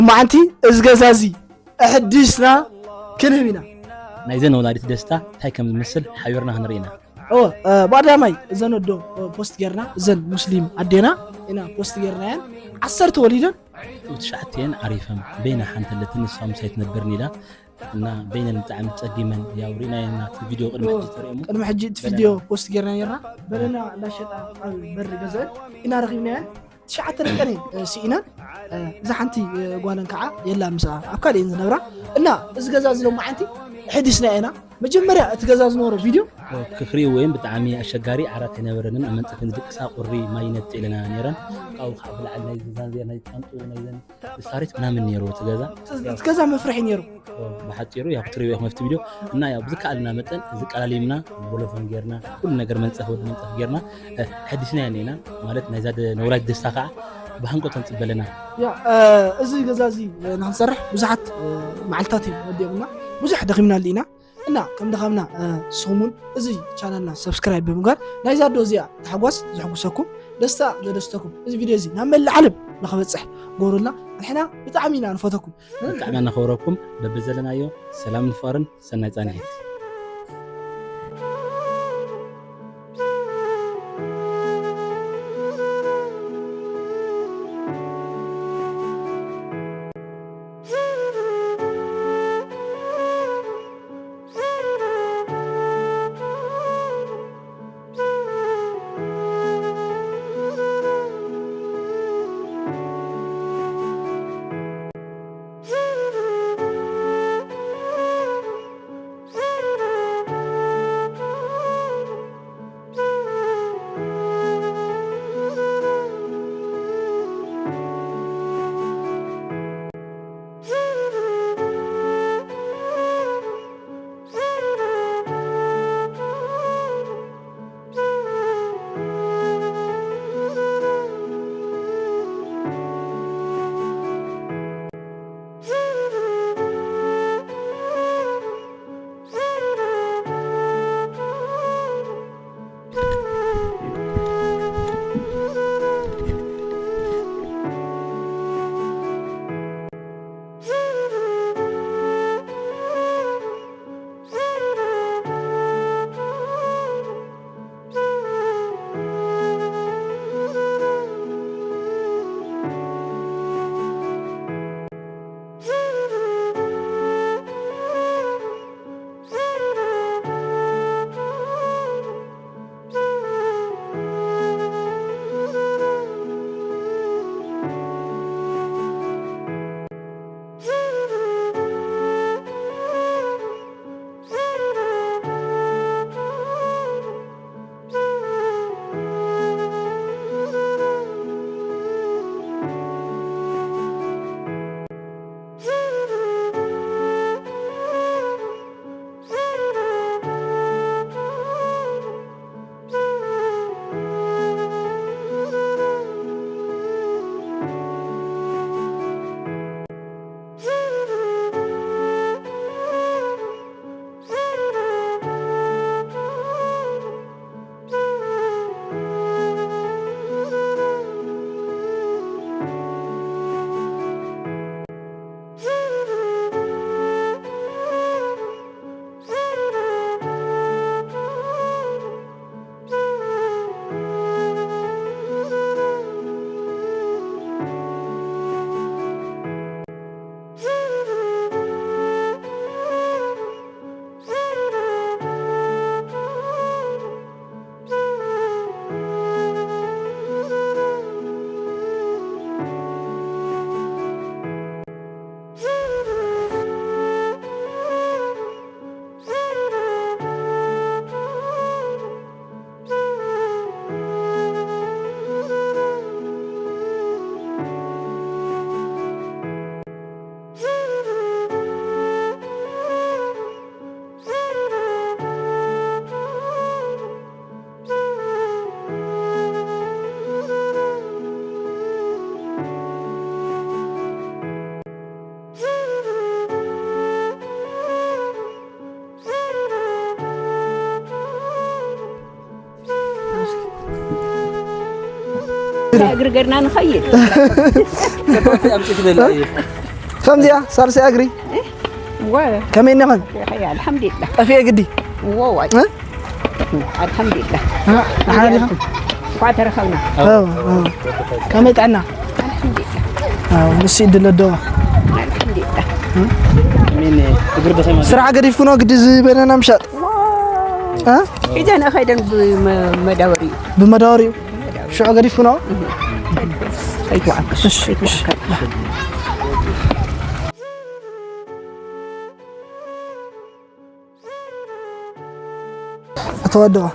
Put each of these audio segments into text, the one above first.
መዓንቲ እዚ ገዛ እዚ ኣሕዲስና ክንህብ ኢና። ናይዘን ወላዲት ደስታ እንታይ ከም ዝመስል ሓቢርና ክንርኢ ኢና። ብቀዳማይ እዘን ኣዶ ፖስት ጌርና፣ እዘን ሙስሊም ኣዴና ኢና ፖስት ጌርናየን። ዓሰርተ ወሊደን ትሽዓተን ዓሪፈን በይና ሓንቲ ኣለትን ንሳ ምሳይ ትነብርን ኢላ እና በይነን ብጣዕሚ ፀጊመን ያው ርኢናየን ናቲ ቪድዮ ቅድሚ ሕጂ ተሪኦሞ ቅድሚ ሕጂ እቲ ቪድዮ ፖስት ጌርና ነርና። በለና እንዳሸጣ ኣብ በሪ ገዘአን ኢና ረኺብናየን። ትሽዓተ ደቀን እየን ስኢነን። እዛ ሓንቲ ጓለን ከዓ የላ ምስኣ ኣብ ካልእ እየን ዝነብራ። እና እዚ ገዛ እዚ ሎማዓንቲ ሕዲስና ኢና። መጀመርያ እቲ ገዛ ዝነበሮ ቪድዮ ክኽሪኡ ወይም ብጣዕሚ ኣሸጋሪ ዓራት ኣይነበረንን ኣብ መንፀፍ ዝድቅሳ ቁሪ ማይ ይነጥ ኢለና ነይረን ካብኡ ከዓ ብላዕሊ ናይ ዝዛን ናይ ጫንጡ ናይ ዘን ሳሬት ምናምን ነይሩ እቲ ገዛ እቲ ገዛ መፍርሒ ነይሩ ብሓፂሩ ያው ክትሪኦ ኢኹም ኣብቲ ቪድዮ እና ያው ብዝከኣልና መጠን እዚ ቀላሊምና ቦሎፎን ጌርና ኩሉ ነገር መንፀፍ ወዲ መንፀፍ ጌርና ሕዲስና ያ ኔና ማለት ናይዛ ነውራጅ ደስታ ከዓ ብሃንቆት ንፅበለና ያ እዚ ገዛ እዚ ንክንሰርሕ ብዙሓት መዓልታት እዮም ወዲኦምና ብዙሕ ደኺምናሉ ኢና እና ከም ድኻምና ንስኹም እውን እዚ ቻናልና ሰብስክራይብ ብምግባር ናይዛ ኣዶ እዚኣ ታሕጓስ ዘሕጉሰኩም ደስታ ዘደስተኩም እዚ ቪድዮ እዚ ናብ መላእ ዓለም ንኽበፅሕ ገሩልና ንሕና ብጣዕሚ ኢና ንፈተኩም ብጣዕሚ ነኸብረኩም በብዘለናዮ ሰላምን ፍቕርን ሰናይ ፃንሒት እግሪ ገርና ንኸይድ ኣምፅእ ትደሊ ከምዚኣ ሳልሰይ እግሪ ዋ ከመይ ነኸን ኣልሓምዱሊላ ጠፊኤ ግዲ ዋ እ? ኣልሓምዱሊላ እ? ደሓን ዲኻ? እንኳ ተረኸብና እ፣ እ። ከመይ ጥዕና? ኣዎ፣ ንሱ ይድለ ደዋ። ኣልሓምዱሊላ ምን እግር ደኸማ ስራሕ ገዲፍኩኖ ግዲ ዝበነና ምሻጥ። እ? ሒዘን ከይደን ብመዳበሪ ብመዳወሪኡ ሽዑ ገዲፍኩኖ። ኣይትዋዓል እሺ፣ እሺ። ኣተዋደዋ።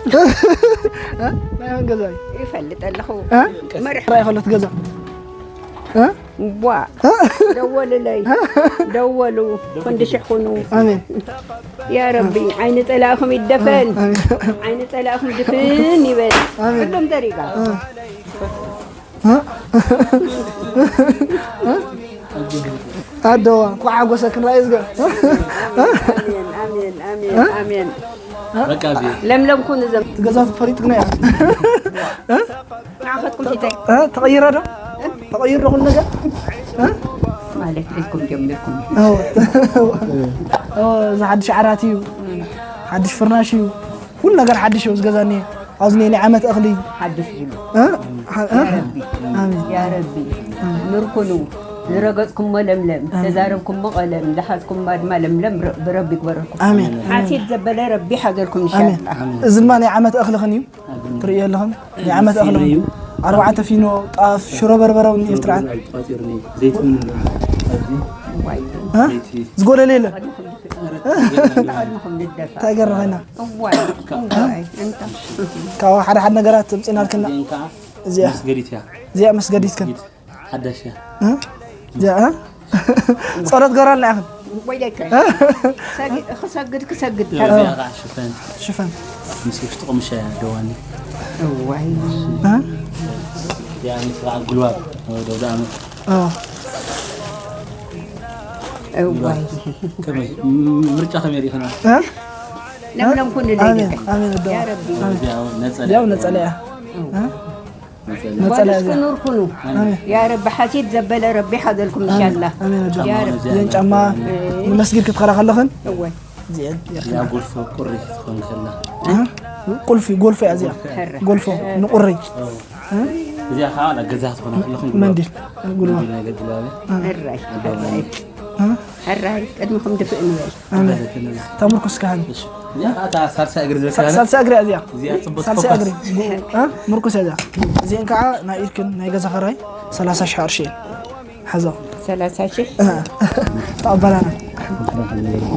እ? ናይ መን ገዛ እዩ? ይፈልጥ ኣለኹ እ? መርሕ ራእይ ከሎት ገዛ። እ? ዋ ደወልለይ ደወሉ ክንዲ ሽሕ ኩኑ ኣሜን። ያ ረቢ ዓይኒ ፀላእኹም ይደፈን ኣሜን። ዓይኒ ፀላእኹም ድፍን ይበል ኣሜን። ኩሎም ዘሪጋ ኣደዋ እንኳዕ ሓጎሰክን ራእይ ዝገ ኣሜን ኣሜን ኣሜን ኣሜን በቃ እዚ ለምለም ኩኑ ዘም ትገዛ ፈሪጥክና እያ። ንዓኸትኩም ሒዘይ እ? ተቐይረ ዶ? ተቐይር ዶ ኩሉ ነገር? እ? ማለት ኢልኩም ጀሚርኩም እ፣ እዚ ሓድሽ ዓራት እዩ፣ ሓድሽ ፍርናሽ እዩ፣ ኩሉ ነገር ሓድሽ እዩ ዝገዛኒ። ኣብዚ ናይ ዓመት እኽሊ ሓድሽ ዝሉ እ? ሓ- እ? ኣሜን። ያ ረቢ ንርኩኑ ዝረገፅኩሞ ለምለም ተዛረብኩሞ ቀለም ዝሓዝኩማ ድማ ለምለም ረ- ብረቢ ይግበረልኩም ኣሜን። ሓሲድ ዘበለ ረቢ ሓዘልኩም ኣሜን። ኢንሻላ እዚ ድማ ናይ ዓመት እኽልኽን እዩ ትርእዮ ኣለኽን። ናይ ዓመት እኽልኽን ኣርባዕተ ፊኖ ጣፍ ሽሮ በርበረ እውን እዩ ትርዓን ዘይት ምን ኣብዚ ዋይ እ? ዝጎደለ የለን። ንኹም ልደፋ እንታይ ገርና ኮይና እዋይ እንታይ እንታ ካብ ሓደ ሓደ ነገራት ተምፅእናልክና ዜንካ እዚኣ መስገዲት እያ እዚኣ መስገዲትክን ሓዳሽ እያ እ? እዚኣ እ? ጸሎት ገራልና ኢኽን ወይለከ ክሰግድ ክሰግድ እዚኣ ከዓ ሽፈን ሽፈን ምስ ውሽጢ ቆምሻ እያ ደዋኒ እዋይ እ? እዚኣ ምስ ከዓ ጉልባብ ደውዳ ዓመት እ። እዋይ ከመይ ምርጫ ከመይ ርኢኽና እ? ለምለም ኩሉ ኣሜን ለይለከ ኣሜን ኣደዋ ያ ረቢ ኣሜን። እዚኣ እውን ነፀላ ያው ነጸላ እያ ነፀላ ነጸላ ጓልስ እያ ክኑር ኩኑ ኣሜን ያ ረቢ ሓሲድ ዘበለ ረቢ ሓዘልኩም ኢንሻላ ኣሜን ኣደዋ ያ ረቢ እዘን ጫማ ንመስጊድ ክትኸዳ ከለኽን እወ እዚአን እዚኣ ጎልፎ ቁሪ ትኸውን ከላ እ? ቁልፊ ጎልፎ እያ እዚኣ ሕረ ጎልፎ ንቁሪ እዚኣ ከዓ ናብ ገዛ ትኾነ ከለኹም መንዲል ጉልባ ነገር ግላለ ሕራይ ሕራይ እ? ሕራይ ቅድሚኹም ድፍእ ንበል ኣሜን ተምርኩስ ካህን እዚኣ ከዓ እታ ሳልሳ እግሪ ዝበልካ ሳልሳ እግሪ እያ እዚኣ እዚኣ ፅቡቅ ሳልሳ ትፈኳስ እግሪ እ? ምርኩስ እያ እዚኣ እዚአን ከዓ ናይ ኢድክን ናይ ገዛ ኸራይ ሰላሳ ሺሕ ቅርሺ እየን ሓዞ ሰላሳ ሺሕ ተቐበላና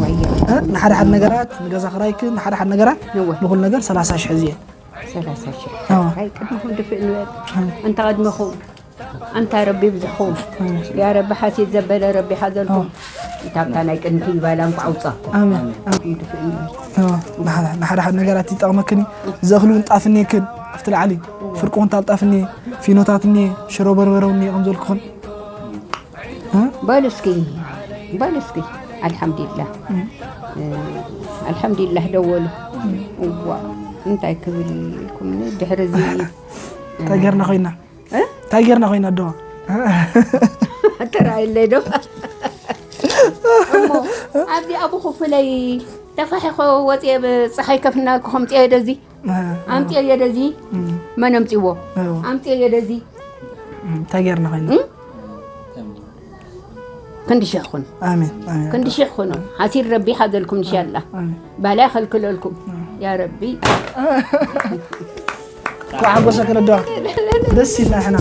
ወዮ እ? ንሓደ ሓደ ነገራት ንገዛ ኸራይክን ንሓደ ሓደ ነገራት እወ ንኹሉ ነገር ሰላሳ ሺሕ እዚአን ሰላሳ ሺሕ እወ ኣይ ቅድሚኹም ድፍእ ንበል ኣንታ ቅድሚኹም ኣንታ ረቢ ይብዝሕኹም ያ ረቢ ሓሲድ ዘበለ ረቢ ሓዘልኩም እታ ኣብታ ናይ ቅድሚት ይባላ እንኳ ኣውፃኩም ኣሜን ድፍእ ንበል እወ ንሓደ ንሓደ ሓደ ነገራት ይጠቕመክን እዩ እዚ እኽሊ እውን ጣፍኒ ክን ኣብቲ ላዕሊ ፍርቂ ኩንታል ጣፍኒ ፊኖታትኒ ሽሮ በርበረውኒ ከም ዘልኩኽን በሉ እስኪ በሉ እስኪ ኣልሓምዱሊላህ ኣልሓምዱሊላህ ደወሉ እዋ እንታይ ክብል ኢልኩም ድሕሪ እዚ እንታይ ጌርና ኮይና እ? እንታይ ጌርና ኮይና ኣደዋ ተራእየለይ ዶ እሞ ኣብዚ ኣብ ክፍለይ ተፋሒኮ ወፅየ ፀሓይ ከፍናልኩ ከምፅየ ደዚ ኣምፅየ ደዚ መን ኣምፅዎ ኣምፅየ ደዚ እንታይ ጌርና ኮይና እም? ክንዲ ሽሕ ኩኑ ኣሜን ኣሜን ክንዲ ሽሕ ኩኑ ሓሲር ረቢ ሓዘልኩም እንሻላ ኣሜን ባላ ይኸልክለልኩም ያ ረቢ እንኳዕ ሓጎሰክን ኣደዋ ደስ ኢልና ሕና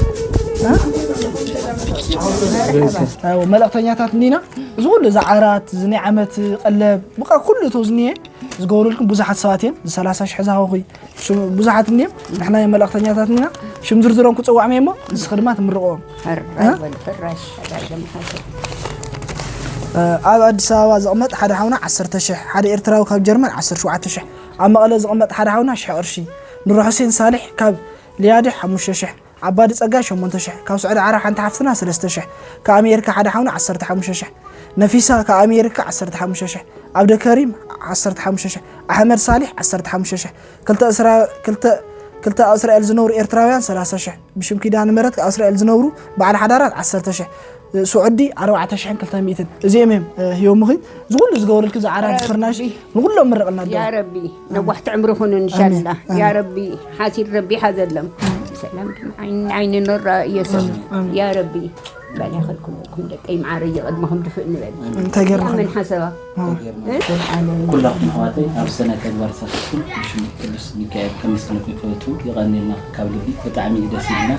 መልእክተኛታት እንዲና እዚ ኩሉ እዚ ዓራት እዚ ናይ ዓመት ቀለብ ብቃ ኩሉ ተውዝኒየ ዝገብሩልኩም ብዙሓት ሰባት እዮም እዚ ሰላሳ ሽሕ ዝሃወኹ ብዙሓት እኒዮም ንሕና መልእክተኛታት ኢና ሽም ዝርዝሮም ክፅዋዕም እሞ ንስኺ ድማ ትምርቕዎም ሕራይ በል ሕራይ ሕራይ ደምሓሰብ ኣብ ኣዲስ ኣበባ ዝቕመጥ ሓደ ሓውና ዓሰርተ ሽሕ ሓደ ኤርትራዊ ካብ ጀርመን ዓሰርተ ሸውዓተ ሽሕ ኣብ መቐለ ዝቕመጥ ሓደ ሓውና ሽሕ ቅርሺ ኑር ሑሴን ሳልሕ ካብ ሊያድሕ ሓሙሽተ ሽሕ ዓባዲ ጸጋይ ሸሞንተ ሽሕ ካብ ስዑዲ ዓረብ ሓንቲ ሓፍትና ሰለስተ ሽሕ ካብ ኣሜሪካ ሓደ ሓውና ዓሰርተ ሓሙሽተ ሽሕ ነፊሳ ካብ ኣሜሪካ ዓሰርተ ሓሙሽተ ሽሕ ዓብደከሪም ዓሰርተ ሓሙሽተ ሽሕ ኣሕመድ ሳሊሕ ዓሰርተ ሓሙሽተ ሽሕ ክልተ እስራ- ክልተ- ክልተ ኣብ እስራኤል ዝነብሩ ኤርትራውያን ሰላሳ ሽሕ ብሽም ኪዳነ ምሕረት ኣብ እስራኤል ዝነብሩ በዓል ሓዳራት ዓሰርተ ሽሕ ስዑዲ ኣርባዕተ ሽሕን ክልተ ሚእትን እዚኦም እዮም። ህዮምኺ ዝኩሉ ዝገበሩልኪ ዝዓራት ዝፍርናሽ ንኩሎም ምረቕና ዶ። ያ ረቢ ነዋሕቲ ዕምሪ ኩኑ እንሻላ። ያ ረቢ ሓሲር ረቢ ሓዘሎም። ሰላም ዓይኒ ኖራ ኢየሱስ። ያ ረቢ ባል ያኸልኩም ለኩም ደቀይ መዓረ እየቐድመኹም ድፍእ ንበል። እንታይ ገርና ምን ሓሰባ ኩላኹም ኣሕዋተይ ኣብ ሰናይ ተግባር ተሳተፍኩም ብሽም ቅዱስ ሚካኤል ከመስግነኩም ይፈቱ። የቐንየልና ካብ ልቢ ብጣዕሚ እዩ ደስ ይልና።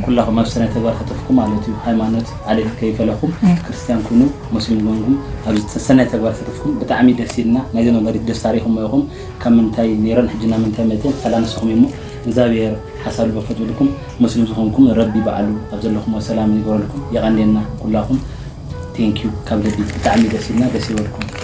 ኩላኹም ኣብ ሰናይ ተግባር ተሳተፍኩም ማለት እዩ። ሃይማኖት ዓሌት ከይፈለኹም ክርስቲያን ኩኑ ሙስሊም ኮንኩም ኣብ ሰናይ ተግባር ተሳተፍኩም ብጣዕሚ ደስ ይልና። ናይዚ መበሪት ደስታ ሪኹም ኢኹም ካብ ምንታይ ነይረን ሕጂ ናብ ምንታይ መፅን ሰላም ንስኹም እሞ እግዚኣብሔር ሓሳብ ልቦ ፈትልኩም ሙስሊም ዝኾንኩም ረቢ በዓሉ ኣብ ዘለኹም ሰላም ይግበረልኩም። የቐንየልና ኩላኹም። ቴንኪዩ ካብ ልቢ ብጣዕሚ ደስ ይልና። ደስ ይበልኩም።